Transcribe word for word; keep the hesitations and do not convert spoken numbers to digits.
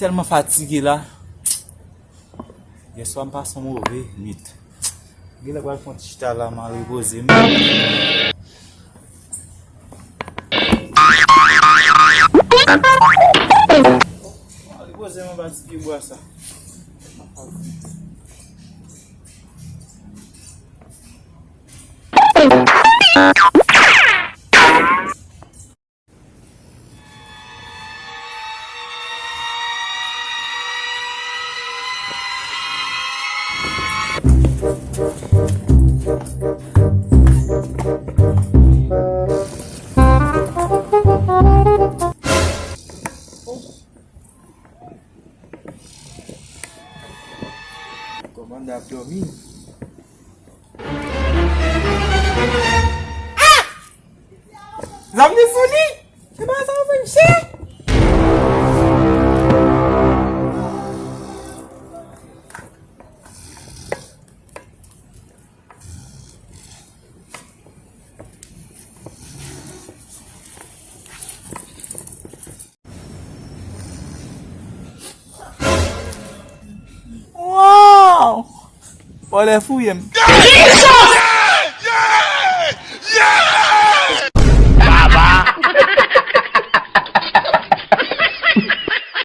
Tèlman fatige la. Yèswa m pase yon move nwit. Genlè pral fè yon ti chita la, m al repoze m. M al repoze m anba ti pye bwa sa. Kòmandan ap dòmi. Zam ni sou li. Se pa sa w vin chè. Wow! Vòlè fouye m.